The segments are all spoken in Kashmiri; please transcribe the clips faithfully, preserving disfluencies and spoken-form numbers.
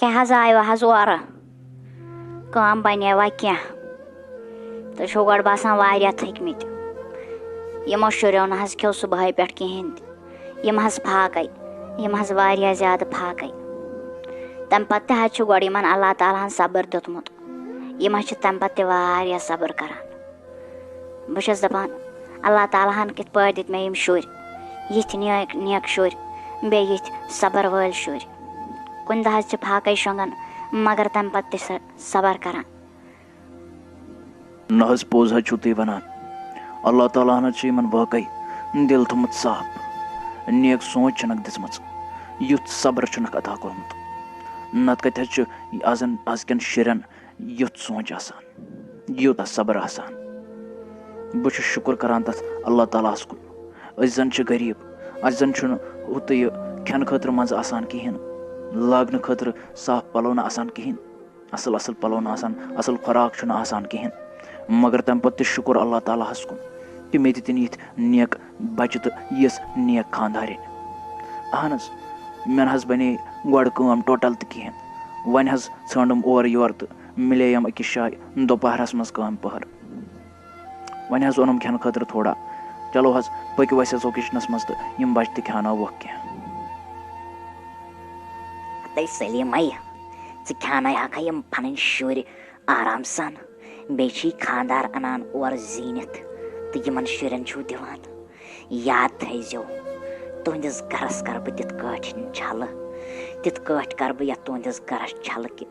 کیٛاہ حظ آیوٕ حظ اورٕ؟ کٲم بَنیوا کینٛہہ؟ تُہۍ چھِو گۄڈٕ باسان واریاہ تھٔکۍمٕتۍ۔ یِمو شُریو نہٕ حظ کھیوٚو صُبحٲے پٮ۪ٹھ کِہیٖنۍ تہِ۔ یِم حظ فاقَے، یِم حظ واریاہ زیادٕ فاقَے۔ تَمہِ پَتہٕ تہِ حظ چھُ گۄڈٕ یِمَن اللہ تعالیٰ ہَن صبر دیُتمُت۔ یِم حظ چھِ تَمہِ پَتہٕ تہِ واریاہ صبر کَران۔ بہٕ چھَس دَپان، اللہ تعالیٰ ہَن کِتھ پٲٹھۍ دِتۍ مےٚ یِم شُرۍ، یِتھۍ نیک، نیک شُرۍ، بیٚیہِ یِتھۍ صبر وٲلۍ شُرۍ۔ کُنہِ دۄہ حظ چھِ فاقَے شۄنٛگان، مگر تَمہِ پَتہٕ تہِ سۄ صبر کَران۔ نہ حظ، پوٚز حظ چھِو تُہۍ وَنان۔ اللہ تعالیٰ ہَن حظ چھِ یِمَن واقعی دِل تھوٚمُت صاف۔ نیک سونٛچ چھِنَکھ دِژمٕژ، یُتھ صبر چھُنَکھ عطا کوٚرمُت۔ نَتہٕ کَتہِ حظ چھُ آزَن، آزکٮ۪ن شُرٮ۪ن یُتھ سونٛچ آسان، یوٗتاہ صبر آسان۔ بہٕ چھُس شُکُر کَران تَتھ اللہ تعالیٰ ہَس کُن۔ أسۍ زَن چھِ غریٖب، اَسہِ زَن چھُنہٕ ہُتہٕ یہِ کھٮ۪نہٕ خٲطرٕ منٛزٕ آسان کِہیٖنۍ، لاگنہٕ خٲطرٕ صاف پَلو نہٕ آسان کِہیٖنۍ۔ اَصٕل اَصٕل پَلو نہٕ آسان، اَصٕل خوراک چھُنہٕ آسان کِہیٖنۍ۔ مگر تَمہِ پَتہٕ تہِ شُکُر اللہ تعالیٰ ہَس کُن کہِ مےٚ دِتِن یِتھۍ نیک بَچہٕ تہٕ یِژھ نیک خانٛدارِنۍ۔ اَہَن حظ، مےٚ نہٕ حظ بَنے گۄڈٕ کٲم ٹوٹَل تہِ کِہیٖنۍ۔ وۄنۍ حظ ژھٲنٛڈٕم اورٕ یورٕ تہٕ مِلییَم أکِس جایہِ دُپہرَس منٛز کامہِ پَہر۔ وۄنۍ حظ اوٚنُم کھٮ۪نہٕ خٲطرٕ تھوڑا۔ چلو حظ، پٔکِو اَسہِ حظ کِچنَس منٛز تہٕ یِم بَچہٕ تہِ کھیٛاناووکھ کینٛہہ۔ تہٕ سلیمے، ژٕ کھیٛانٲیہَکھا یِم پنٕنۍ شُرۍ آرام سان؟ بیٚیہِ چھی خانٛدار اَنان اورٕ زیٖنِتھ تہٕ یِمَن شُرٮ۪ن چھُو دِوان۔ یاد تھٲیزیو، تُہٕنٛدِس گَرَس کَرٕ بہٕ تِتھ کٲٹھۍ چھَلہٕ، تِتھ کٲٹھۍ کَرٕ بہٕ یَتھ تُہٕنٛدِس گَرَس چھَلہٕ کہِ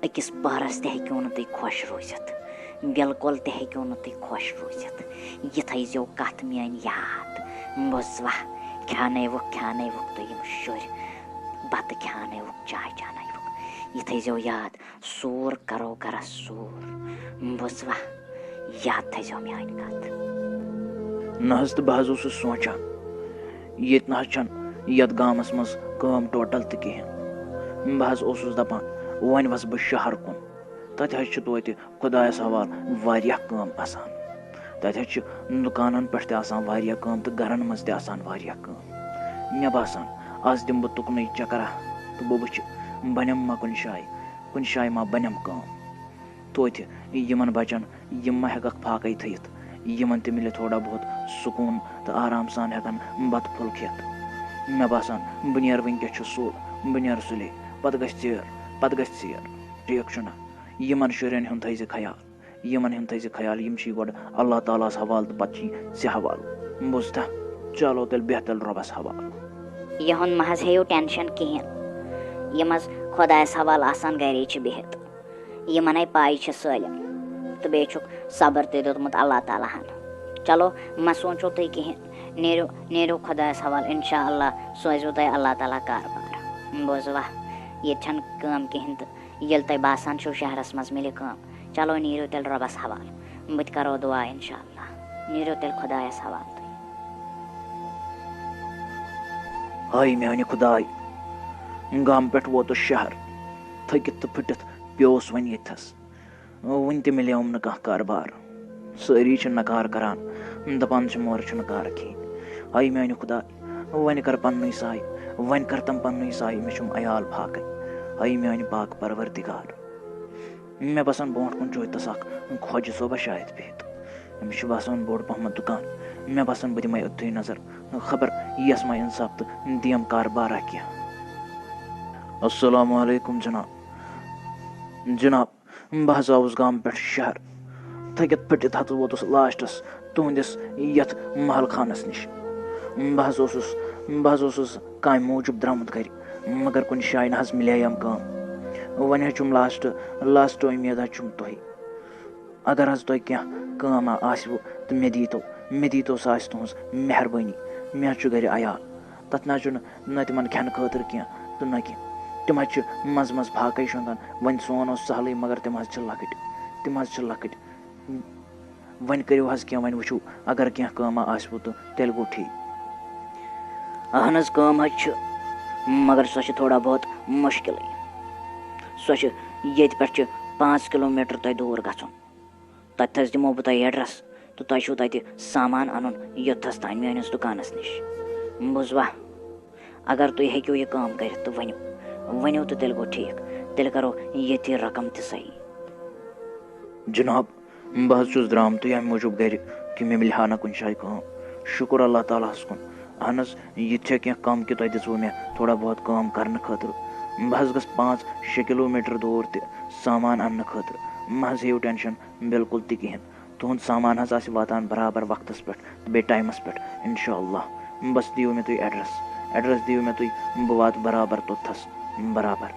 أکِس پٔہرَس تہِ ہیٚکِو نہٕ تُہۍ خۄش روٗزِتھ، بِلکُل تہِ ہیٚکِو نہٕ تُہۍ خۄش روٗزِتھ۔ یہِ تھٲیزیو کَتھ میٛٲنۍ یاد۔ بوٗزوا؟ کھیٛانٲیوُکھ، کھیٛانٲیوُکھ تُہۍ یِم شُرۍ، بَتہٕ کھیٛانٲیوُکھ، چاے چانٲیوُکھ۔ یہِ تھٲیزیو یاد، سوٗر کَرو گَرَس سوٗر۔ بوٗزوا؟ یاد تھٲیزیو میٛٲنۍ کَتھ۔ نہ حظ، تہٕ بہٕ حظ اوسُس سونٛچان، ییٚتہِ نہ حظ چھَنہٕ یَتھ گامَس منٛز کٲم ٹوٹَل تہِ کِہیٖنۍ۔ بہٕ حظ اوسُس دَپان، وۄنۍ وَسہٕ بہٕ شہر کُن۔ تَتہِ حظ چھِ توتہِ خۄدایَس حوالہٕ واریاہ کٲم آسان۔ تَتہِ حظ چھِ دُکانَن پٮ۪ٹھ تہِ آسان واریاہ کٲم تہٕ گَرَن منٛز تہِ آسان واریاہ کٲم۔ مےٚ باسان، آز دِمہٕ بہٕ تُکنُے چَکرا تہٕ بہٕ وٕچھِ، بَنٮ۪م ما کُنہِ جایہِ، کُنہِ جایہِ ما بَنٮ۪م کٲم۔ توتہِ یِمَن بَچَن، یِم ما ہٮ۪کَکھ فاقَے تھٲیِتھ، یِمَن تہِ مِلہِ تھوڑا بہت سکوٗن تہٕ آرام سان ہٮ۪کَن بَتہٕ پھوٚل کھٮ۪تھ۔ مےٚ باسان، بہٕ نیرٕ وٕنۍکٮ۪س چھُ سُل، بہٕ نیرٕ سُلے، پَتہٕ گژھِ ژیر، پَتہٕ گژھِ ژیر۔ ٹھیٖک چھُنہ؟ یِمَن شُرٮ۪ن ہُنٛد تھٲیزِ خیال، یِمَن ہُنٛد تھٲیزِ خیال، یِم چھی گۄڈٕ اللہ تعالیٰ ہَس حوالہٕ تہٕ پَتہٕ چھی ژےٚ حوالہٕ۔ بوٗزتھا؟ چلو تیٚلہِ بیٚہہ تیٚلہِ رۄبَس حوالہٕ۔ یِہُنٛد مہ حظ ہیٚیِو ٹٮ۪نشَن کِہیٖنۍ، یِم حظ خۄدایَس حوالہٕ آسان گَرے چھِ بِہِتھ۔ یِمَنے پَے چھِ سٲلِم۔ تہٕ بیٚیہِ چھُکھ صبر تہِ دیُتمُت اللہ تعالیٰ ہَن۔ چلو، مہ سونٛچِو تُہۍ کِہیٖنۍ۔ نیٖرِو، نیٖرِو خۄدایَس حوالہٕ۔ اِنشاء اللہ سوزِوٕ تۄہہِ اللہ تعالیٰ کاربار۔ بوٗزوا؟ ییٚتہِ چھَنہٕ کٲم کِہیٖنۍ تہٕ ییٚلہِ تۄہہِ باسان چھُو شہرَس منٛز مِلہِ کٲم، چلو نیٖرِو تیٚلہِ رۄبَس حوالہٕ۔ بہٕ تہِ کَرو دُعا اِنشاء اللہ۔ نیٖرِو تیٚلہِ خۄدایَس حوالہٕ تُہۍ۔ ہاے میٛانہِ خۄداے، گامہٕ پٮ۪ٹھ ووتُس شہر، تھٔکِتھ تہٕ پھٕٹِتھ پیوس وۄنۍ ییٚتھَس۔ وٕنہِ تہِ مِلیوم نہٕ کانٛہہ کاربار۔ سٲری چھِ نکار کران، دپان چھِ مورٕ چھُنہٕ کارٕ کِہیٖنۍ۔ ہاے میانہِ خۄداے، وۄنۍ کر پننُے سایہِ، وۄنۍ کر تم پننُے سایہِ، مےٚ چھُم عیال فاقے۔ ہاے میانہِ پاک پروردگار، مےٚ باسان برونٛٹھ کُن چھُ تس اکھ خۄجہِ صٲبہ شاید بِہِتھ۔ أمِس چھُ باسان بوٚڑ پہمتھ دُکان۔ مےٚ باسان بہٕ دِمے أتھٕے نظر، خبر یِیَس ما انصاف تہٕ دِیم کاربارہ کینٛہہ۔ السلام علیکم جناب۔ جناب، بہٕ حظ آوُس گامہٕ پٮ۪ٹھ شہر۔ تھٔکِتھ پھٔٹِتھ حظ ووتُس لاسٹَس تُہٕنٛدِس یَتھ محل خانَس نِش۔ بہٕ حظ اوسُس، بہٕ حظ اوسُس کامہِ موٗجوٗب درٛامُت گَرِ، مگر کُنہِ جایہِ نہ حظ مِلییَم کٲم۔ وۄنۍ حظ چھُم لاسٹ، لاسٹ اُمید حظ چھُم تۄہہِ۔ اگر حظ تۄہہِ کینٛہہ کٲم آسِوٕ تہٕ مےٚ دیٖتو، مےٚ دیٖتو، سۄ آسہِ تُہٕنٛز مہربٲنی۔ مےٚ حظ چھُ گَرِ عیال، تَتھ نہ حظ چھُنہٕ نہ تِمَن کھٮ۪نہٕ خٲطرٕ کینٛہہ تہٕ نہ کینٛہہ۔ تِم حظ چھِ منٛزٕ منٛزٕ فاقَے شۄنٛگان۔ وۄنۍ سون اوس سہلٕے، مگر تِم حظ چھِ لۄکٕٹۍ، تِم حظ چھِ لۄکٕٹۍ۔ وۄنۍ کٔرِو حظ کینٛہہ، وۄنۍ وٕچھِو، اگر کینٛہہ کٲمہ آسِوٕ تہٕ تیٚلہِ گوٚو ٹھیٖک۔ اہن حظ، کٲم حظ چھِ، مگر سۄ چھِ تھوڑا بہت مُشکِلٕے۔ سۄ چھِ ییٚتہِ پٮ۪ٹھ چھِ پانٛژھ کِلوٗ میٖٹر تۄہہِ دوٗر گژھُن۔ تَتہِ حظ دِمو بہٕ تۄہہِ ایڈرَس تہٕ تۄہہِ چھُو تَتہِ سامان اَنُن یوٚتتھَس تام میٛٲنِس دُکانَس نِش۔ بوٗزوا؟ اگر تُہۍ ہیٚکِو یہِ کٲم کٔرِتھ تہٕ ؤنِو، ؤنِو تہٕ تیٚلہِ گوٚو ٹھیٖک۔ تیٚلہِ کرو ییٚتھی رقم تہِ صحیح۔ جناب، بہٕ حظ چھُس درٛامتُے اَمہِ موٗجوٗب گرِ کہِ مےٚ مِلہِ ہا نہٕ کُنہِ جایہِ کٲم۔ شُکُر اللہ تعالیٰ ہَس کُن۔ اہن حظ، یہِ تہِ چھےٚ کینٛہہ کَم کہِ تۄہہِ دِژوٕ مےٚ تھوڑا بہت کٲم کرنہٕ خٲطرٕ۔ بہٕ حظ گژھٕ پانٛژھ شےٚ کِلوٗ میٖٹر دوٗر تہِ سامان اَننہٕ خٲطرٕ۔ مہ حظ ہیٚیِو ٹٮ۪نشن بِلکُل تہِ کِہیٖنۍ۔ تُہُنٛد سامان حظ آسہِ واتان برابر وقتَس پٮ۪ٹھ تہٕ بیٚیہِ ٹایمَس پٮ۪ٹھ، اِنشاء اللہ۔ بَس دِیِو مےٚ تُہۍ ایڈرَس، ایڈرَس دِیِو مےٚ تُہۍ، بہٕ واتہٕ برابر توٚتتھَس، برابر۔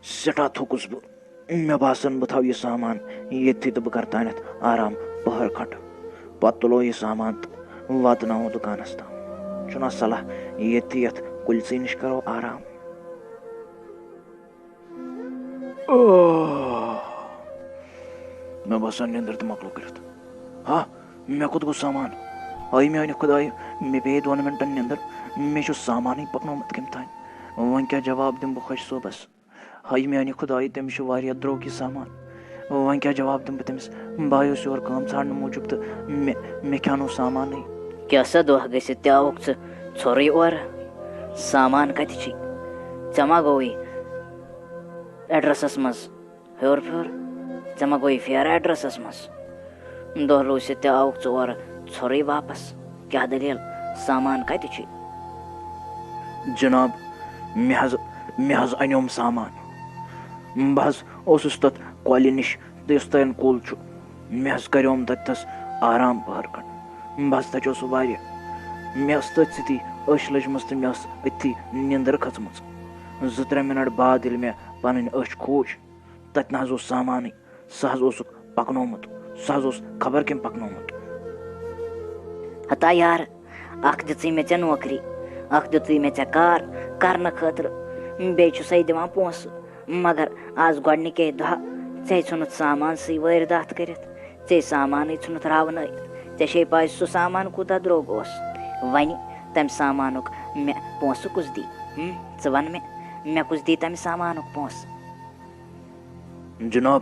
سٮ۪ٹھاہ تھوٚکُس بہٕ۔ مےٚ باسان، بہٕ تھاوٕ یہِ سامان ییٚتھی تہٕ بہٕ کَرٕ تانٮ۪تھ آرام پٔہر کھنٛڈ۔ پَتہٕ تُلو یہِ سامان تہٕ واتناوو دُکانَس تام۔ چھُنا صلاح، ییٚتھی یَتھ کُلسٕے نِش کَرو آرام۔ آہ! مےٚ باسان، نیٚنٛدٕر تہِ مۄکلو کٔرِتھ۔ ہا، مےٚ کوٚت گوٚو سامان؟ ہاے میٛانہِ خۄدایہِ، مےٚ پیٚیہِ دۄن مِنٹَن نیٚنٛدٕر، مےٚ چھُ سامانٕے پَکنومُت کٔمۍ تام۔ وۄنۍ کیٛاہ جواب دِمہٕ بہٕ خۄش صٲبَس؟ ہاے میٛانہِ خۄدایہِ، تٔمِس چھُ واریاہ درٛوگ یہِ سامان۔ وۄنۍ کیٛاہ جواب دِمہٕ بہٕ تٔمِس؟ بہٕ آیوس یور کٲم ژھانٛڈنہٕ موٗجوٗب تہٕ مےٚ، مےٚ کھیٛانوو سامانٕے۔ کیٛاہ سا دۄہ گٔژھِتھ تہِ آوُکھ ژٕ ژھوٚرُے اورٕ؟ سامان کَتہِ چھُے؟ ژےٚ ما گوٚوُے ایڈرَسَس منٛز ہیوٚر پھیوٚر؟ ژےٚ ما گوٚوُے پھیرٕ ایڈرَسَس منٛز؟ دۄہ روٗزِتھ تہِ آوُکھ ژٕ اورٕ ژھوٚرُے واپَس۔ کیٛاہ دٔلیٖل؟ سامان کَتہِ چھُے؟ جناب، مےٚ حظ، مےٚ حظ اَنیوم سامان۔ بہٕ حظ اوسُس تَتھ کۄلہِ نِش، تہٕ یُس تَتٮ۪ن کُل چھُ، مےٚ حظ کَریوم تَتہِ تھَس آرام پٔہر کھنٛڈ۔ بہٕ حظ تَتہِ اوسُس واریاہ، مےٚ ٲس تٔتھۍ سۭتی أچھ لٔجمٕژ تہٕ مےٚ ٲس أتھی نیٚنٛدٕر کھٔژمٕژ۔ زٕ ترٛےٚ مِنٹ بعد ییٚلہِ مےٚ پَنٕنۍ أچھ کھوٗج، تَتہِ نہ حظ اوس سامانٕے، سُہ حظ اوسُکھ پَکنومُت، سُہ حظ اوس خبر کٔمۍ پَکنومُت۔ ہتا یار، اَکھ دِژٕے مےٚ ژےٚ نوکری، اَکھ دیُتُے مےٚ ژےٚ کار کرنہٕ خٲطرٕ، بیٚیہِ چھُسَے دِوان پونٛسہٕ، مگر آز گۄڈٕنِکے دۄہ ژےٚ ژھُنُتھ سامان سٕے وٲرۍ داتھ کٔرِتھ، ژےٚ سامانٕے ژھُنُتھ راونٲیِتھ۔ ژےٚ چھے پَے سُہ سامان کوٗتاہ درٛوگ اوس؟ وَنہِ تَمہِ سامانُک مےٚ پونٛسہٕ کُس دی؟ ہُم، ژٕ وَن مےٚ، مےٚ کُس دی تَمہِ سامانُک پونٛسہٕ؟ جناب،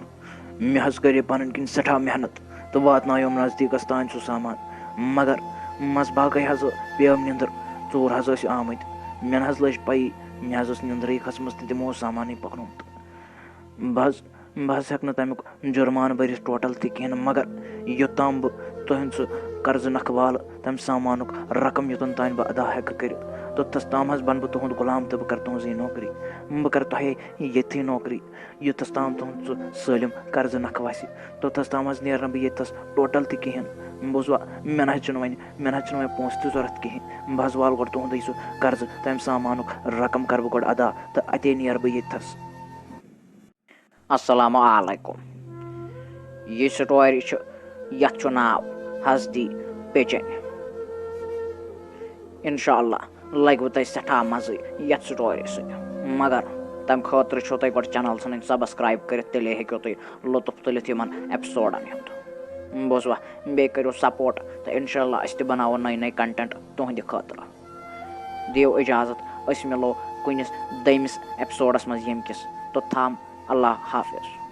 مےٚ حظ کَرے پَنٕنۍ کِنۍ سٮ۪ٹھاہ محنت تہٕ واتنایوم نزدیٖکَس تام سُہ سامان، مگر منٛزٕ باگَے حظ پیٚیَم نیٚنٛدٕر، ژوٗر حظ ٲسۍ آمٕتۍ۔ مےٚ نہ حظ لٔج پَیی، مےٚ حظ ٲس نیٚنٛدرٕے کھٔژمٕژ تہٕ تِمو اوس سامانٕے پَکنومُت۔ بہٕ حظ، بہٕ حظ ہٮ۪کہٕ نہٕ تَمیُک جُرمانہٕ بٔرِتھ ٹوٹل تہِ کِہیٖنۍ، مگر یوٚتام بہٕ تُہٕنٛد سُہ قرضہٕ نکھٕ والہٕ، تَمہِ سامانُک رقم یوٚتَن تام بہٕ ادا ہٮ۪کہٕ کٔرِتھ، توٚتتھَس تام حظ بَنہٕ بہٕ تُہُنٛد غلام تہٕ بہٕ کَرٕ تُہٕنٛزٕے نوکری۔ بہٕ کَرٕ تۄہے ییٚتھی نوکری، یوٚتَس تام تُہُنٛد سُہ سٲلِم قرضہٕ نکھٕ وَسہِ، توٚتَس تام حظ نیرٕ نہٕ بہٕ ییٚتہِ تھَس ٹوٹل تہِ کِہیٖنۍ۔ بوٗزوا، مےٚ نہ حظ چھُنہٕ وۄنۍ، مےٚ نہ حظ چھُنہٕ وۄنۍ پونٛسہٕ تہِ ضوٚرَتھ کِہیٖنۍ۔ بہٕ حظ والہٕ گۄڈٕ تُہُنٛدُے سُہ قرضہٕ، تَمہِ سامانُک رقم کَرٕ بہٕ گۄڈٕ ادا، تہٕ اَتے نیرٕ بہٕ ییٚتہِ تھَس۔ السلام علیکم۔ یہِ سٹوری چھِ، یَتھ چھُ ناو ہسدی پیچن۔ انشاءاللہ لگوٕ تۄہہِ سٮ۪ٹھاہ مزٕ یَتھ سٹوری سۭتۍ، مگر تَمہِ خٲطرٕ چھُو تۄہہِ گۄڈٕ چینل ژھٕنٕنۍ سبسکرائب کٔرِتھ، تیٚلے ہیٚکِو تُہۍ لطف تُلِتھ یِمن ایپسوڈن ہُنٛد۔ بوٗزوا؟ بیٚیہِ کٔرِو سپورٹ تہٕ انشاءاللہ أسۍ تہِ بناوو نٔے نٔے کنٹینٹ تُہنٛدِ خٲطرٕ۔ دِیِو اجازت، أسۍ مِلو کُنِس دوٚیمِس ایپسوڈس منٛز ییٚمہِ کِس۔ توٚتام اللہ حافظ۔